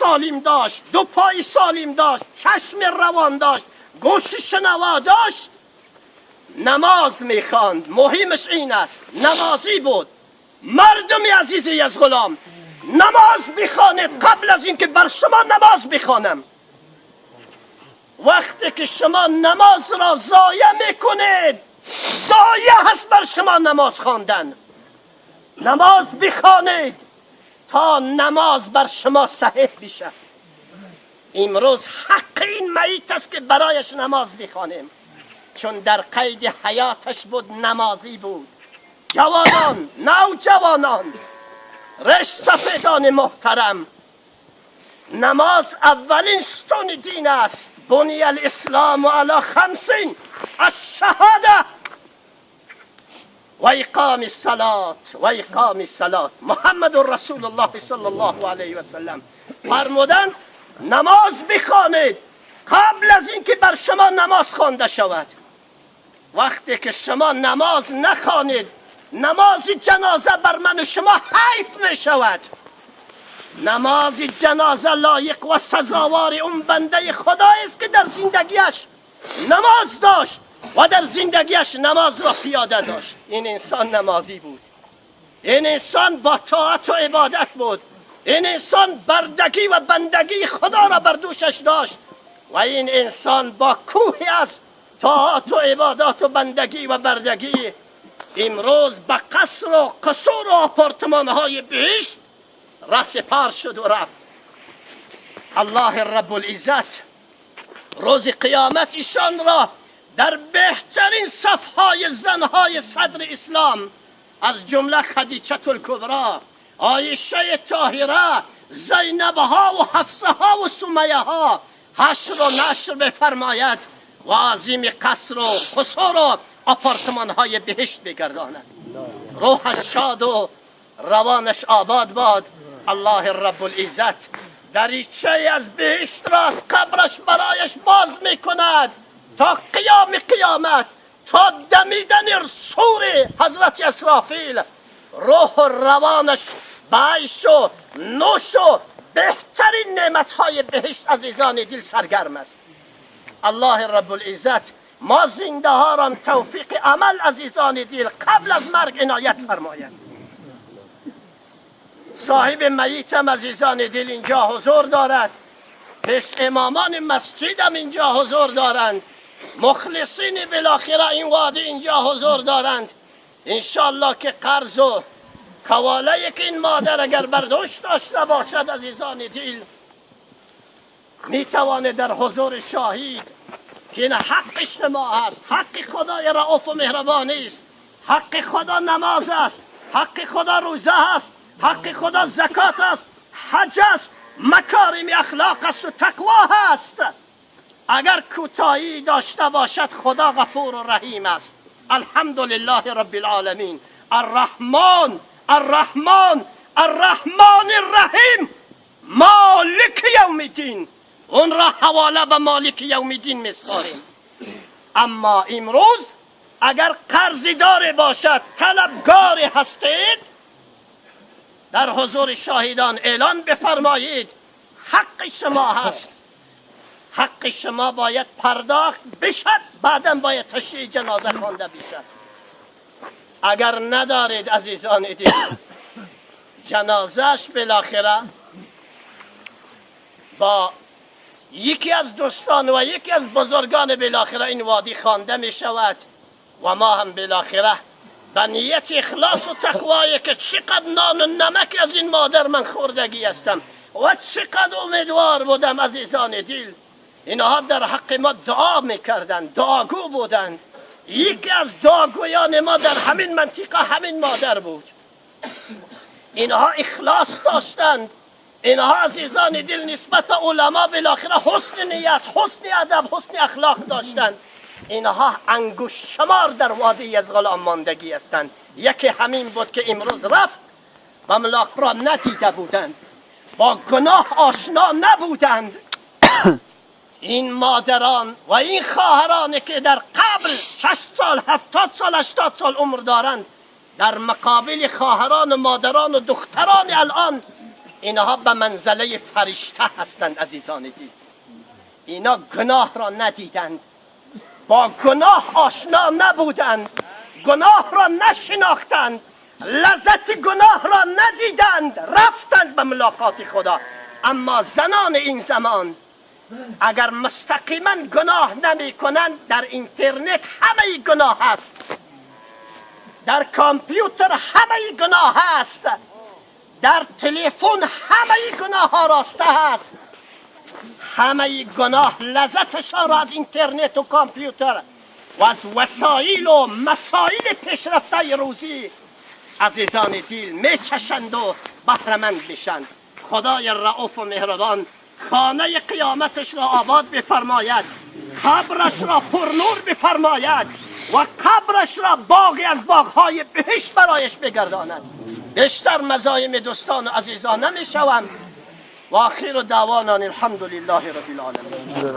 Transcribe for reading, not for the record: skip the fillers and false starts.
سالم داشت، دو پای سالم داشت، چشم روان داشت، گوش شنوا داشت، نماز میخواند. مهمش این است، نمازی بود. مردم عزیزی از غلام، نماز بخوانید قبل از اینکه بر شما نماز بخوانم. وقتی که شما نماز را ضایع میکنید، ضایع هست بر شما نماز خواندن. نماز بخوانید تا نماز بر شما صحیح بشه. امروز حق این میت است که برایش نماز بخوانیم، چون در قید حیاتش بود، نمازی بود. جوانان، نوجوانان، رش سفیدان محترم، نماز اولین ستون دین است. بنی الاسلام علی خمس: الشهاده و اقام الصلاة و اقام الصلاة. محمد رسول الله صلی الله علیه و سلم فرمودند نماز بخوانید قبل از اینکه بر شما نماز خوانده شود. وقتی که شما نماز نخوانید، نماز جنازه بر من و شما حیف می شود. نماز جنازه لایق و سزاوار اون بنده خدا است که در زندگیش نماز داشت و در زندگیش نماز را پیاده داشت. این انسان نمازی بود، این انسان با طاعت و عبادت بود، این انسان بردگی و بندگی خدا را بر دوشش داشت و این انسان با کوهی از طاعت و عبادات و بندگی و بردگی امروز به قصر و قصور و آپارتمان های بهشت رهسپار شد و رفت. الله رب العزت روز قیامت ایشان را در بهترین صفهای زنهای صدر اسلام، از جمله خدیجه الکبرا، عایشه طاهره، زینب ها و حفصه ها و سمیه ها حشر و نشر بفرماید و عظیم قصر و قصور و آپارتمان های بهشت بگرداند. روحش شاد و روانش آباد باد. الله رب العزت دریچه از بهشت را از قبرش برایش باز میکند تا قیام قیامت، تا دمیدن صور حضرت اسرافیل. روح و روانش به عیش و نوش و بهترین نعمتهای بهشت، عزیزان دل، سرگرم است. الله رب العزت ما زنده ها را توفیق عمل، عزیزان دل، قبل از مرگ عنایت فرماید. صاحب میتم، عزیزان دل، اینجا حضور دارد، پیش امامان مسجدم اینجا حضور دارند، مخلصین بالاخره این وادی اینجا حضور دارند. انشالله که قرض و قواله که این مادر اگر برداشت داشته باشد، عزیزان دل، میتوانه در حضور شاهید که این حق شما است، حق خدای رؤوف و مهربانی است. حق خدا نماز است، حق خدا روزه است، حق خدا زکات است، حج است، مکارم اخلاق است و تقوا هست. اگر کوتاهی داشته باشد، خدا غفور و رحیم است. الحمد لله رب العالمین، الرحمن الرحمن الرحمن الرحیم، مالک یوم الدین. اون را حواله به مالک یوم الدین میسپاریم. اما امروز اگر قرضیدار باشد، طلبگار هستید، در حضور شاهدان اعلان بفرمایید حق شما هست، حق شما باید پرداخت بشد، بعدا باید تشییع جنازه خوانده بشد. اگر ندارید، عزیزان دل، جنازهش بالاخره با یکی از دوستان و یکی از بزرگان بالاخره این وادی خوانده می شود و ما هم بالاخره به نیت اخلاص و تقوایی که چقدر نان و نمک از این مادر من خوردگی هستم و چقدر امیدوار بودم، عزیزان دل، اینها در حق ما دعا میکردند، دعاگو بودند. یکی از دعاگویان ما در همین منطقه همین مادر بود. اینها اخلاص داشتند. اینها، عزیزان دل، نسبت علما بالاخره حسن نیت، حسن ادب، حسن اخلاق داشتند. اینها انگشت شمار در وادی یزغلام ماندگی هستند. یکی همین بود که امروز رفت و ملاق را ندیده بودند، با گناه آشنا نبودند. این مادران و این خواهران که در قبل 60 سال، 70 سال، 80 سال عمر دارند، در مقابل خواهران و مادران و دختران الان اینها به منزله فرشته هستند. عزیزان دید، اینا گناه را ندیدند، با گناه آشنا نبودند، گناه را نشناختند، لذت گناه را ندیدند، رفتند به ملاقات خدا. اما زنان این زمان اگر مستقیما گناه نمی کنند، در اینترنت همه گناه هست، در کامپیوتر همه گناه هست، در تلفن همه گناه ها راسته هست. همه گناه لذتشان را از اینترنت و کامپیوتر و از وسایل و مسائل پیشرفته روزی، عزیزان دل، میچشند و بهرهمند میشند. خدای رؤوف و مهربان خانه قیامتش را آباد بفرماید، قبرش را پرنور بفرماید و قبرش را باغی از باغهای بهشت برایش بگرداند. بیشتر مزاحم دوستان و عزیزان نمیشوم. و آخر دعوانا الحمد لله رب العالمین.